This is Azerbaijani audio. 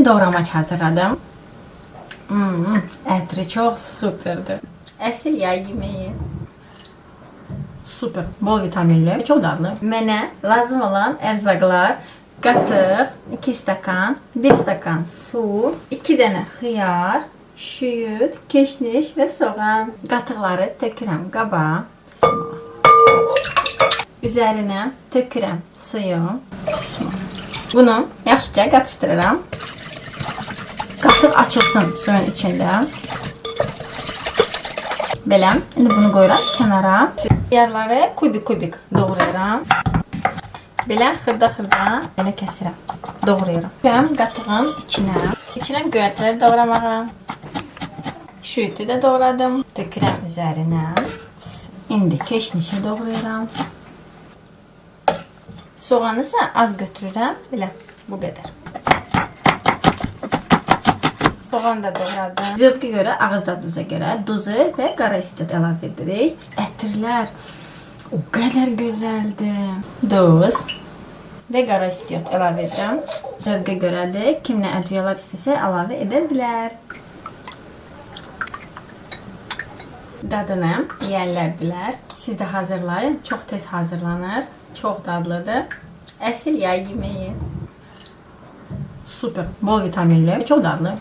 Doğramaç hazırladım. Ətri çox superdir. Əsl yay yemeği. Super, bol vitaminli, çox dadlı. Mənə lazım olan ərzaqlar: qatıq, 2 stakan, 1 stakan su, 2 dənə xiyar, şüyüd, keşniş və soğan. Qatıqları tökürəm qaba. Bismillah. Üzərinə tökürəm suyu. Bismillah. Bunu yaxşıca qatışdırıram. Qatıq açılsın suyun içində. Belə. İndi bunu qoyuram kənara. Xiyarları kubik-kubik doğrayıram. Belə xırda-xırda belə kəsirəm. Doğrayıram. Tökürəm qatığın içinə. İçinə göyərtilər doğramağa. Şüyütü də doğradım. Tökürəm üzərinə. İndi keşnişi doğrayıram. Soğanı isə az götürürəm. Belə bu qədər. Soğan da doğradım. Zövqə görə, ağız dadımıza görə duzu və qara istiot əlavə edirik. Ətirlər o qədər gözəldir. Duz və qara istiot əlavə edirəm. Zövqə görədir. Kim nə ədviyalar istəsə əlavə edə bilər. Dadını yeyənlər bilər. Siz də hazırlayın. Çox tez hazırlanır. Çox dadlıdır. Əsl yay yemeği. Super. Bol vitaminli. Çox dadlı.